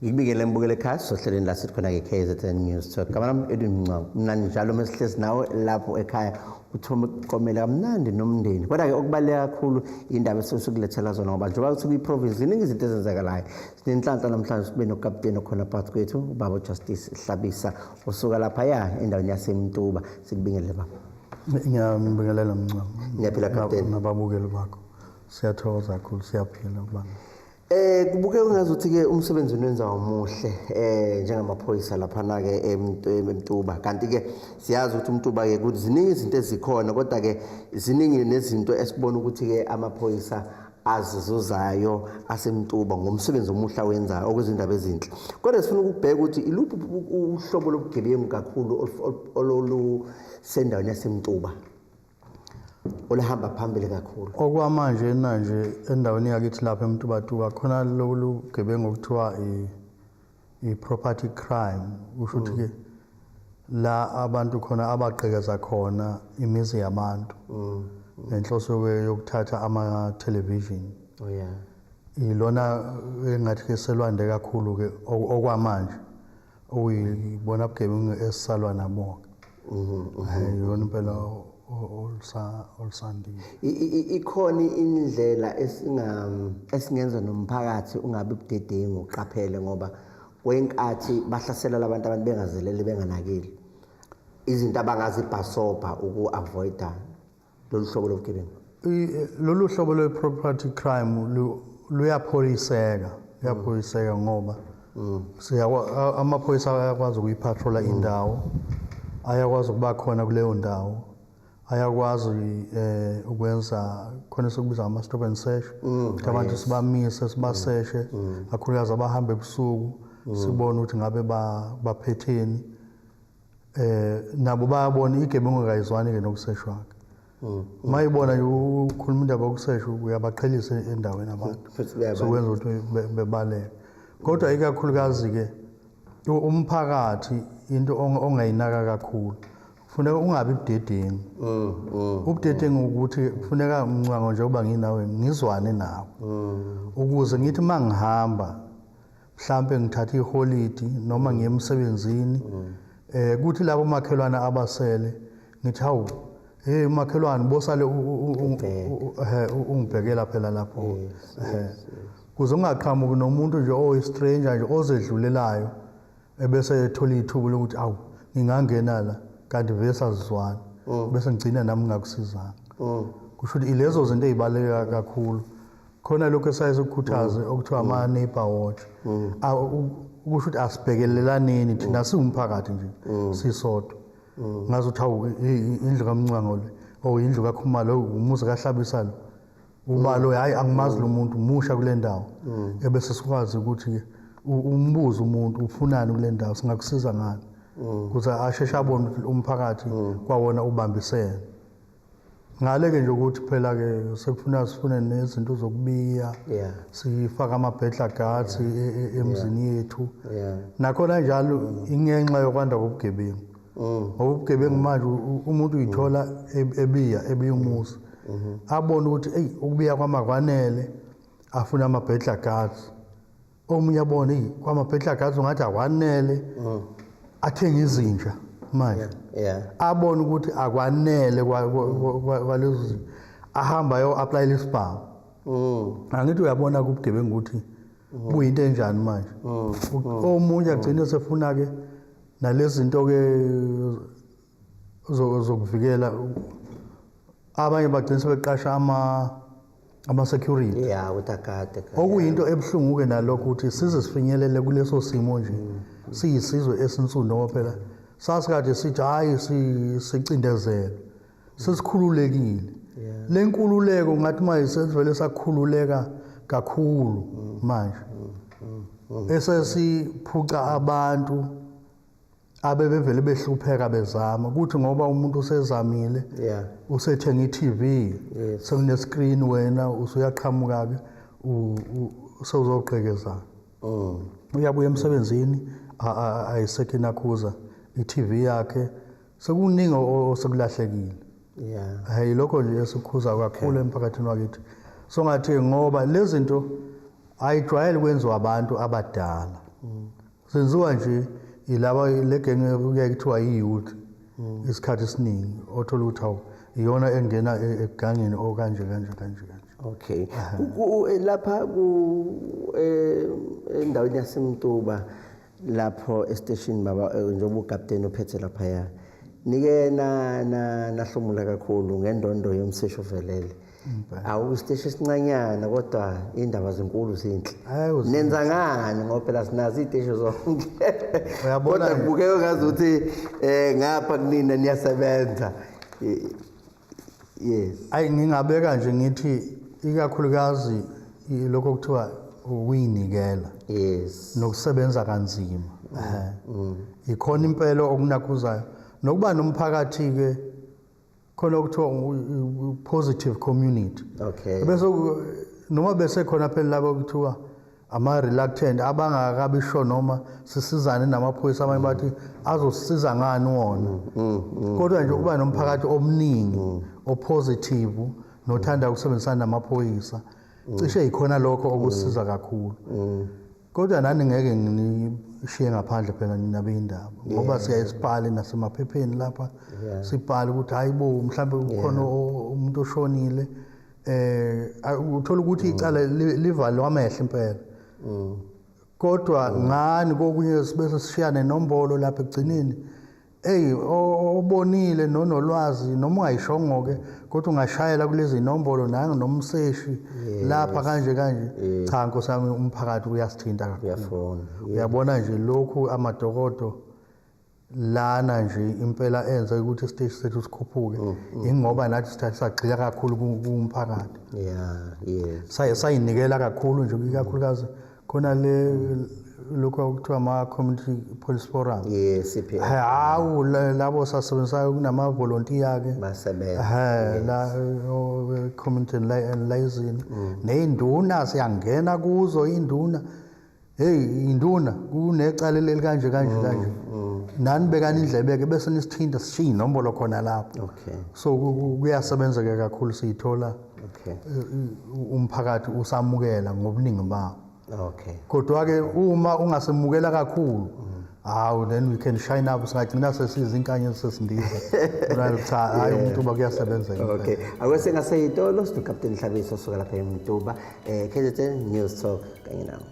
Ngikubikele mbukele ekhaya sohlelweni la sithi khona-ke KZN News Talk. Gama lami Edwin Mncwango. Mnandi njalo uma sihlezi nawe lapho ekhaya uthome ukuqomela kamnandi nomndeni. Kodwa-ke okubaluleke kakhulu indaba esisukulethela zona ngoba njengoba kuthi kwi-province ziningi izinto ezenzakalayo. Sinenhlanhla namhlanje sibe nokapteni okhona phakathi kwethu ubaba Justice Hlabisa osuka laphaya endaweni yaseMtuba. Sikubingelele baba. Ngiyambingelela Mncwango. Ngiyaphila kapteni. Nababukeli bakho. Siyathokoza kakhulu, siyaphila kubana. Kubukeka ngazuthi ke umsebenzi wenza umuhle njengamaphoyisa laphana ke eMtuba, kanti ke siyazi ukuthi uMtuba ke kuziningi izinto ezikhona, kodwa ke ziningi nezinto esibona ukuthi ke amaphoyisa azizuzayo aseMtuba ngomsebenzi omuhle awenzayo okwezindaba ezinhle. Kodwa sifuna ukubheka ukuthi iluphi uhlobo lobugebengu kakhulu olusendaweni yaseMtuba oluhamba phambili kakhulu. Okwamanje nanje endaweni yakithi lapha eMtubatuba khona lolu gebengu okuthiwa i-property crime, kusho ukuthi ke la abantu khona abagqekeza khona imizi yabantu ngenhloso yokuthatha ama-television. Oh yeah. Ilona engathi ke selwande kakhulu ke okwamanje, okuyibona bugebengu esisalwa nabo. Iyona impela olusandile. Ikhona indlela esingenza nomphakathi ungabi budedengu uqaphele, ngoba kwenkathi bahlasela labantu abantu bengazelele benganakile izinto abangazibhasobha uku-avoida lolu hlobo lobugebengu. Lolu hlobo lwe-property crime luyapholiseka, luyapholiseka ngoba amaphoyisa ayakwazi ukuyipatrola indawo, ayakwazi ukuba khona kuleyo ndawo, ayakwazi ukwenza khona esikubiza ngama-stop and search, ukuthi abantu sibamise sibaseshe, kakhulukazi abahamba ebusuku, sibone ukuthi ngabe baphetheni. Nabo bayabona igebengu kayizwani ke nokuseshwa ke. Mayibona nje ukhuluma indaba yokusesha uyabaqhelisa endaweni abantu, sokwenza ukuthi bebaleke. Kodwa ikakhulukazi ke umphakathi into ongayinaka kakhulu, kufuneka ungabi budedengu. Ubudedengu ukuthi kufuneka Mncwango njengoba nginawe ngizwane nawe, ukuze ngithi mangihamba mhlambe ngithatha iholidi noma ngiye emsebenzini, kuthi labo makhelwane abasele ngithi hawu, hey makhelwane, bosale ungibhekela phela lapho, kuze ungaqhamuki nomuntu nje oyi-stranger nje ozedlulelayo ebese ethola ithuba lokuthi awu ngingangena la kanti vele sazizwana, bese ngigcina nami ngingakusizanga. Kusho ukuthi ilezo zinto ey'baluleke kakhulu. Khona lokhu esaye sikukhuthaze okuthiwa ama-neighbor watch, kusho ukuthi asibhekelelaneni thina siwumphakathi nje sisodwa. Ngazi ukuthi hawu, indlu kaMncwango le, or indlu kaKhumalo, umuzi kaHlabisa lo, ubalo hayi angimazi lo muntu, musha kule ndawo, ebese sikwazi ukuthi umbuze umuntu ufunani kule ndawo, singakusiza ngani, ukuze asheshe abone ukuthi umphakathi kwawona ubambisene. Ngale-ke nje ukuthi phela-ke sekufuna sifune nezinto zokubiya, sifake ama-burglar guards emzini yethu. Nakhona njalo ingenxa yokwanda kobugebengu, ngoba ubugebengu manje umuntu uyithola ebiya umuzi, abone ukuthi eyi ukubiya kwami akwanele, afune ama-burglar guards. Omunye abone eyi kwama-burglar guards ungathi akwanele, athenge izinja manje, abone ukuthi akwanele kwalezo zinto, ahamba ayo-applyela isibhamu. Angithi uyabona kubugebengu ukuthi buyinto enjani manje. Omunye agcine sefuna-ke nalezi zinto-ke zokuvikela, abanye bagcine sebeqasha ama-security. Yeah, ukuthi agade. Okuyinto ebuhlungu-ke nalokho ukuthi size sifinyelele kuleso simo nje siyisizwe esinsundu, ngoba phela sasikade sithi hhayi sicindezelwe, sesikhululekile. Le nkululeko ngathi manje sesivele sakhululeka kakhulu manje, esesiphuca abantu abebevele behlupheka bezama ukuthi ngoba umuntu usezamile, usethenga i-TV, sekune-screen, wena usuyaqhamuka-ke sewuzogqekezana. Uyabuya emsebenzini ayisekho inakhuza i-TV yakhe, sekuningi osekulahlekile. Hey, lokho nje esikhuza kakhulu emphakathini wakithi. So ngathi ngoba lezi zinto ayijwayele kwenziwa abantu abadala. Zenziwa nje ilaba le genge kuyaye kuthiwa i-youth isikhathi esiningi, othola ukuthi hawu, iyona engena egangeni okanje kanje kanje kanje. Okay. Lapha ku endaweni yaseMtuba lapho estation, baba, njengoba ukapteni ophethe lapha, nike na nahlomula kakhulu ngendondo yomsesho ovelele. Awu, isiteshi esincanyana kodwa indaba zinkulu, zinhle. Hayi, zinhle. Nenza ngani? Ngoba phela sinazo iy'teshi zonke. Uyabona Kodwa nje. kubukeka ngazuthi ngapha kunina niyasebenza. Yes. Ayi, ngingabeka nje ngithi ikakhulukazi lokho kuthiwa ukuyinikela nokusebenza kanzima. Ikhona impela okunakhuzayo nokuba nomphakathi ke, khona okuthiwa positive community. Bese noma bese khona phela labo kuthiwa ama reluctant, abangakabi sure noma sisizane namaphoyisa, abanye bathi azosisiza ngani wona, kodwa nje ukuba nomphakathi omningi opositive nothanda ukusebenzisana namaphoyisa, cishe yikhona lokho okusiza kakhulu. Kodwa nani ngeke nginishiye ngaphandle phela nina beyindaba, ngoba siyaye sibhale nasemaphepheni lapha, sibhale ukuthi hayi bo, mhlawumbe kukhona umuntu oshonile, uthola ukuthi icala livalwe amehlo impela, kodwa ngani kokunye sibe sishiya nenombolo lapha ekugcineni. Ey, obonile nonolwazi, noma ungayishongo ke, kodwa ungashayela kulezi nombolo nangu nomseshi lapha kanje kanje. Cha, nkosi yami, umphakathi uyasithinta kakhulu. Uyafona. Uyabona nje lokhu amadokodo lana nje impela enze ukuthi isiteshi sethu sikhuphuke, ingoba nathi sithatha sagxila kakhulu kumphakathi. Sayinikela kakhulu nje, ikakhulukazi khona le lokhu okuthiwa ama-community police forum. CPF. Hawu, labo sasebenzisayo, kunama-volunteer ke. Basebenza. La community liaison ney'nduna, siyangena kuzo iy'nduna, hey induna, kunecala elikanje kanje kanje, nani bekani indlebe-ke, bese nisithinta, sishiye inombolo khona lapho. So kuyasebenzeka kakhulu, siyithola umphakathi usamukela ngobuningi bawo. Kodwa-ke uma ungasemukela kakhulu, hawu, then we can shine up, singagcina sesizinkanyezi, sesindiza. Kodwa cha, hayi, umuntu uba kuyasebenzeka impela. Okay. Akwese ngaseyitolo sino Captain Hlabisa osuka lapha eMtuba. KZN News Talk kanye nawe.